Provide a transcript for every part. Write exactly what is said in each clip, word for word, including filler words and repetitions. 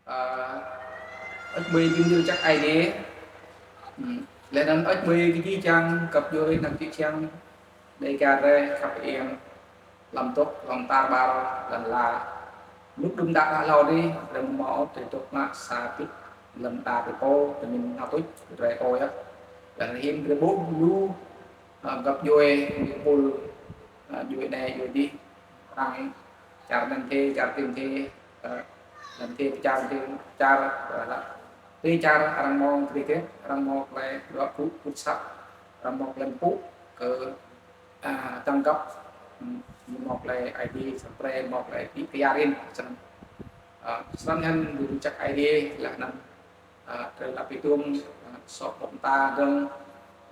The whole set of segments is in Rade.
Ơ, ăt mơi bi mni lač jăk Aê Diê. Hmm. Leh anăn ăt mơi kơ jih jang găp djuê anak čư̆ čhiăng Dega drei khăp iêng hlăm dôk hlăm tar ƀar lăn ala. Luk đưm đă hlâo dih, drei mâo drei dôk ngă sa bĭt lăn ala drei pô, drei mĭn nao tuč drei pô yơh. Leh anăn hĭn drei ƀuh lu, ơ, găp djuê, djuê pul, ơ, djuê anei, djuê dih, arăng čar anăn dih, čar dih dih, ơ, anăn dih, čar dih, čar, ơ, ti čar arăng mâo kriê kriê, arăng mâo klei dôk pŭ, pŭ săp, arăng mâo klei pŭ kơ, ơ, tăng găp, hmm, mâo klei Aê Diê, snăn drei mâo klei bi kyar in, snăn. Ơ, snăn hĭn bi mni lač jăk Aê Diê, leh anăn, ơ, drei lăp bi tuôm, ơ, sŏk ƀô̆ mta dơ̆ng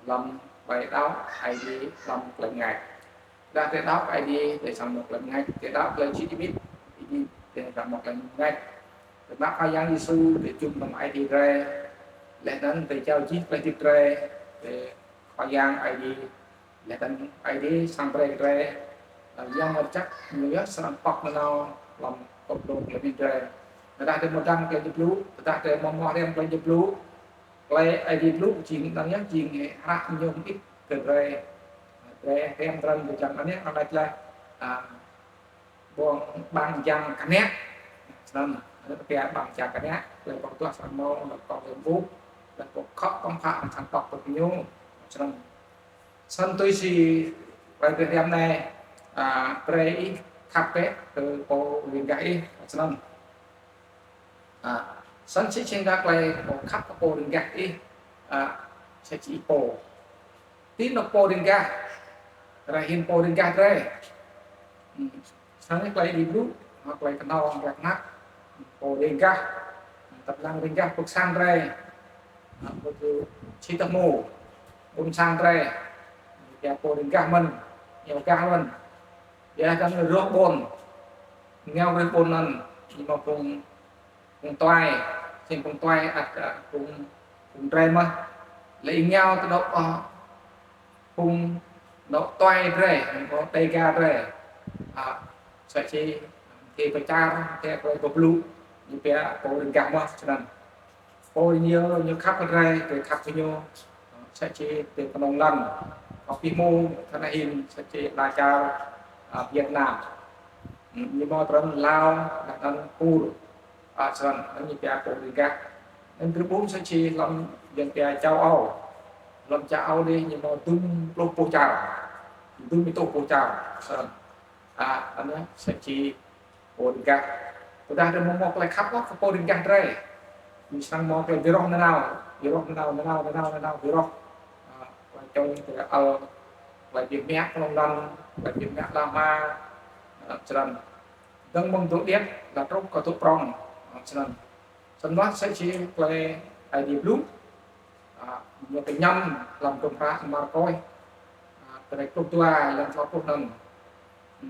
hlăm klei đăo Aê Diê hlăm klei mngač. Tơdah drei đăo Aê Diê, drei srăng mâo klei mngač, drei đăo klei čhĭ êmĭt, êmĭt, drei srăng mâo klei mngač. Drei mă Khua Yang Yêsu, drei jŭm hlăm ai tiê drei, leh anăn drei jao jih klei hdĭp drei, drei Khua Yang Aê Diê, leh anăn Aê Diê srăng brei kơ drei, ơ, Yang Mngăt Jăk ñu yơh srăng pŏk nanao hlăm kŏ dlông klei mĭn drei. Tơdah drei mâo dăng klei Aê Diê blŭ, tơdah drei mâo mâo hriăm klei Aê Diê blŭ, klei Aê Diê blŭ jing anăn yơh jing hră ñu mơĭt kơ drei. Drei hriăm trăn kơ jang anei, anăn lač leh, ơ, ƀơ̆ng ƀăng jang kniă. Snăn, anăn pia ƀăng jang kniă, klei pŏk duah srăng mâo, leh pŏk leh ƀuh, leh pŏk khŏk pŏk phă srăng pŏk pŏk ñu. Snăn. Snăn tui si klei drei hriăm anei, ơ, brei ih khăp bĕ kơ pô riêng gah ih. Snăn. Ơ, snăn si čing gah klei pô khăp kơ pô riêng gah ih, ơ, si čing pô. Ti anôk pô riêng gah, drei hĭn pô riêng gah drei. Hmm. Snăn klei Aê Diê blŭ, ơ, klei knhâo, klei knhăk, pô riêng gah, tăp lăng riêng gah pŭk sang drei, ơ, pŭk čhĭ tơhmô, ƀuôn sang drei, ya pô riêng gah mơ̆n, ya gah mơ̆n, ya dăng rơh ƀuôn, ngao rơh ƀuôn anăn, ñu mâo phung phung tuai, sĭt phung tuai ăt, ơ, phung, phung drei mơh. Leh êngao ti dôk, ơ, phung dôk tuai drei, phung Dega drei. Ơ, sa čô, ti pơ čar, ti pơ blŭ, ñu pia pô riêng gah mơh, snăn. Pô ñu, ñu khăp kơ drei, drei khăp kơ ñu, sa čô ti knŏng lăn. Kơ bi hmô, kơ anei hĭn, sa čô ala čar, ơ, Việt Nam. Ñu mâo trăn Lao, leh anăn Kur. Ơ, snăn, anăn ñu pia pô riêng gah. Anăn drei ƀuh sa čô hlăm Yuăn pia châu Âu. Hlăm châu Âu dih ñu mâo dŭm pluh boh čar. Dŭm êtuh boh čar. Snăn. Ơ, anăn sa čô pô riêng gah. Tơdah drei mâo mâo klei khăp leh kơ pô riêng gah drei, ñu srăng mâo klei bi roh nanao, bi roh nanao, nanao, nanao, nanao, bi roh. Ơ, klei čŏng, klei ăl, klei bi mă knŏng lăn, klei bi mă ala hma, ơ, snăn. Dơ̆ng mơ̆ng dôk điêt, leh truh kơ dôk prŏng, ơ, snăn. Snăn mơh sa čô klei Aê Diê blŭ, ơ, ñu kñăm hlăm hdruôm hră Markôs, ơ, kdrêč pluh dua, hlăm tlâo pluh anăn.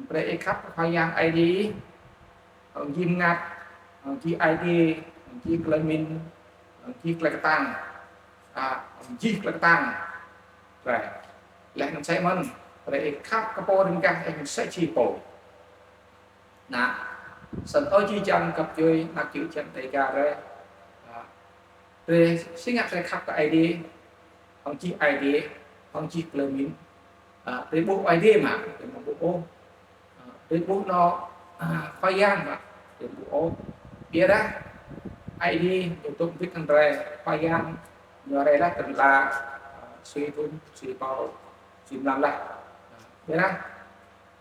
Brei ih khăp Khua Yang Aê Diê, hŏng jih mngăt, hŏng jih ai tiê, hŏng jih klei mĭn, hŏng jih klei ktang, ơ, hŏng jih klei ktang. Brei. Leh anăn msĕ mơ̆n, brei ih khăp kơ pô riêng gah ih msĕ si pô. Anăn, snăn ơ jih jang găp djuê, anak čư̆ čhiăng Dega drei. Ơ, drei si ngă drei khăp kơ Aê Diê, hŏng jih ai tiê, hŏng jih klei mĭn. Ơ, drei ƀuh Aê Diê mă, drei amâo ƀuh ôh. Ơ, drei ƀuh anôk, ơ, Khua Yang mă, drei amâo ƀuh ôh. Ƀiădah, Aê Diê ñu dôk mbĭt hŏng drei, Khua Yang ñu rei leh ti lăn ala, ơ, sui thŭn, sui pâo, sui mlan leh. Ơ, ƀiădah,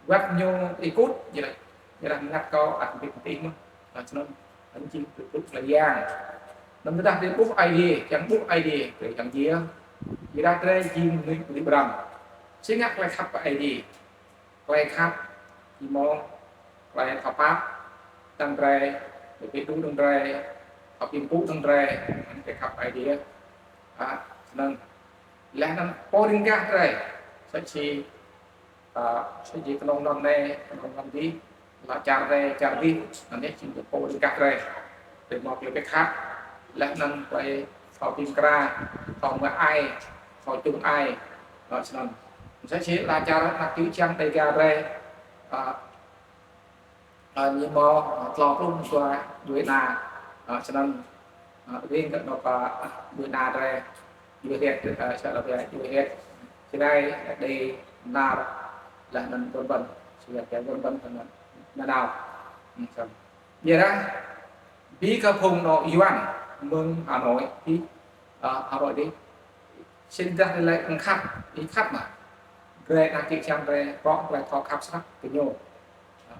wăt ñu êkŭt, ñu lač, ñu lač mngăt kâo ăt mbĭt hŏng ih mơh. Ơ, snăn, anăn jing klei blŭ Khua Yang. Anăn tơdah drei ƀuh Aê Diê, čiăng ƀuh Aê Diê, drei čiăng djiê. Ƀiădah drei jing mnuih ƀrăm. Si ngă klei khăp kơ Aê Diê. Klei khăp, ñu mâo, klei thâo pap, dơ̆ng drei, klei bi đru dơ̆ng drei, thâo bi mpŭ dơ̆ng drei, anăn klei khăp Aê Diê. Ơ, snăn. Leh anăn pô riêng gah drei, sa čô Ơ, sa čô knŏng lăn anei, knŏng lăn dih, leh čar anei, čar dih, anăn yơh jing pô riêng gah drei. Drei mâo klei bi khăp, leh anăn klei thâo bi mkra, thâo mă ai, thâo čŭng ai, ơ, snăn. Msĕ si ala čar anak čư̆ čhiăng Dega drei, ơ, ơ, ñu mâo, ơ, tlâo pluh dua djuê ana, Snăn, ring kơ nôk, ƀuôn ana drei, djuê hriêt, sa lŏ djuê hriêt, Jrai, Êđê, Mnar, leh anăn Buôn Bân, si leh Buôn Bân, leh anăn nanao. Ƀiădah, bi kơ phung nô Yuăn, mơ̆ng Hà Nội, ti, Hà Nội dih, snăn dah lĕ khăp, ih khăp mă. Drei anak čư̆ čhiăng drei, prŏng drei thâo khăp snăk kơ ñu.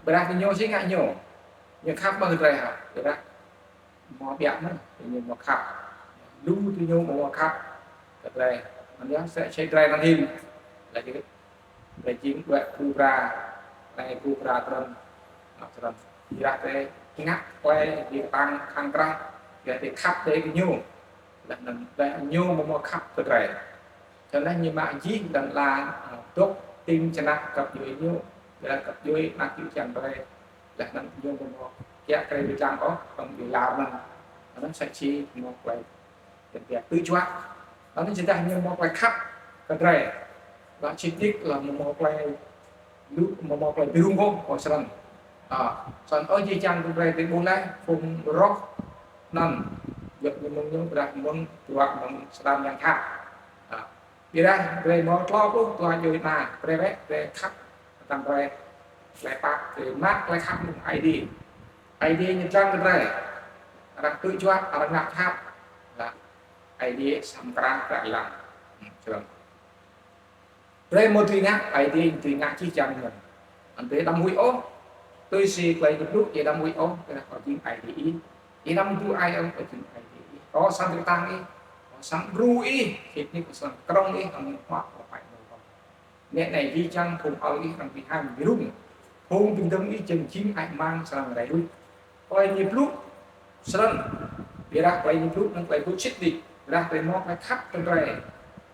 Ƀiădah kơ ñu si ngă ñu. Ñu khăp mă drei hă, ƀiădah mâo ƀiă mơh, ñu mâo khăp. Lu ti ñu mâo khăp. Kơ drei, anăn yơh, msĕ si drei anăn hĭn. Leh jing, drei jing đuĕ gru bra, leh gru bra trŭn, trŭn. Ƀiădah drei ngă klei bi ktang khăng krah, ƀiădah drei khăp drei kơ ñu. Leh anăn, leh ñu mâo mâo khăp kơ drei. Snăn ñu mă jih lăn ala, dôk tĭng čnă găp djuê ñu, leh găp djuê anak čư̆ čhiăng drei. Leh anăn ñu mâo mâo kiă kriê bi čiăng ôh, kŏng bi lar anăn. Anăn msĕ si mâo klei, kơ drei tui juă. Anăn čiăng dah ñu mâo klei khăp kơ drei. Leh sĭt nik leh mâo mâo klei lu, mâo mâo klei bi rŭng ôh, ơ snăn. Snăn ơ jih jang drei ti ƀuôn leh, phung roh anăn, djŏ ñu mơ̆ng ñu, ƀiădah mơ̆ng, dua mơ̆ng Satan yang jhat. Ƀiădah drei mâo tlâo pluh dua djuê ana, drei wĕ, drei khăp, tăm drei, klei pap, drei mă klei khăp mơ̆ng Aê Diê. Aê Diê ñu dlăng kơ drei, arăng tui juă, arăng ngă jhat, leh Aê Diê srăng krah drei lăng. Snăn. Drei mâo dưi ngă, Aê Diê dưi ngă jih jang mơ̆n. Anăn drei đăm huĭ ôh, tui si klei ñu blŭ, ih đăm huĭ ôh, kơ kâo jing Aê Diê ih. Ih đăm đru ai ôh, kâo jing Aê Diê ih. Kâo srăng bi ktang ih, kâo srăng đru ih, sĭt nik kâo srăng krŏng ih, hŏng huă kâo pă mâo kâo. Nĕ anei jih jang phung ăl ih arăng bi hăng bi rŭng. Phung bi kdơ̆ng ih jing jing hơăi mang srăng rai ruih. Klei ñu blŭ, snăn, ƀiădah klei ñu blŭ anăn klei blŭ sĭt nik, ƀiădah drei mâo klei khăp tăm drei.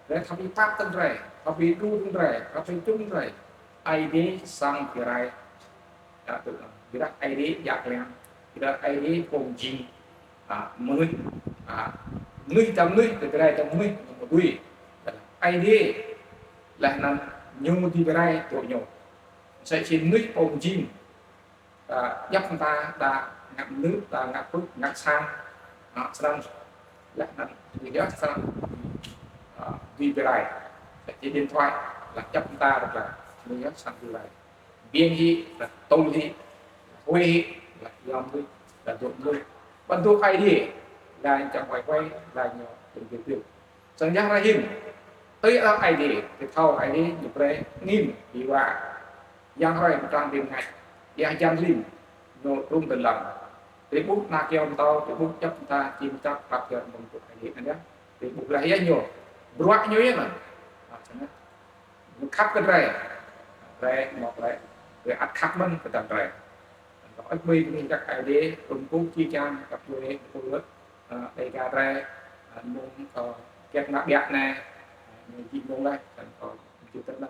Drei thâo bi pap tăm drei, thâo bi đru tăm drei, thâo bi čŭm drei. Aê Diê srăng bi rai. Ƀiădah Aê Diê djă kliăng. Ƀiădah Aê Diê pô jing, mnuih, mnuih tăm mnuih, kơ drei tăm mnuih, mnuih. Aê Diê, leh anăn ñu dưi bi rai tŭ ñu. Msĕ si mnuih pô jing, djăp mta đa ngă mnư̆, đa ngă pưk, ngă sang, snăn, leh anăn ñu yơh srăng, dưi bi rai. Msĕ si điện thoại, leh djăp mta rơ̆k leh, ñu yơh srăng bi rai. Biêng hĭ, leh tŭl hĭ, huê hĭ, leh yua mnuih, leh dôk mnuih. Ƀiădah dôk Aê Diê, leh čang huê huê, leh ñu tŭl bi tŭl. Snăn yơh ară anei, tui arăng Aê Diê, ti thâo Aê Diê, ñu brei angĭn, êwa. Yang hrơi mtrang bi mngač, yang hjan hlĭng, ñu trŭn ti lăn. Drei ƀuh ana kyâo mtâo, drei ƀuh djăp mta, čĭm čăp, klăp kyâo mơ̆ng tŭ Aê Diê anăn yơh. Drei ƀuh leh yơh ñu, bruă ñu yơh anăn. Snăn. Ñu khăp kơ drei. Drei mâo klei, drei ăt khăp mơ̆n kơ tăm drei. Ăt mâo mnuih jăk Aê Diê, trŭn kơ jih jang, kăp djuê, kơ leh, Dêga drei, mơ̆ng, kiăt mă ƀiă anei, ñu jing mơ̆ng leh, snăn kâo jing tơ anăn.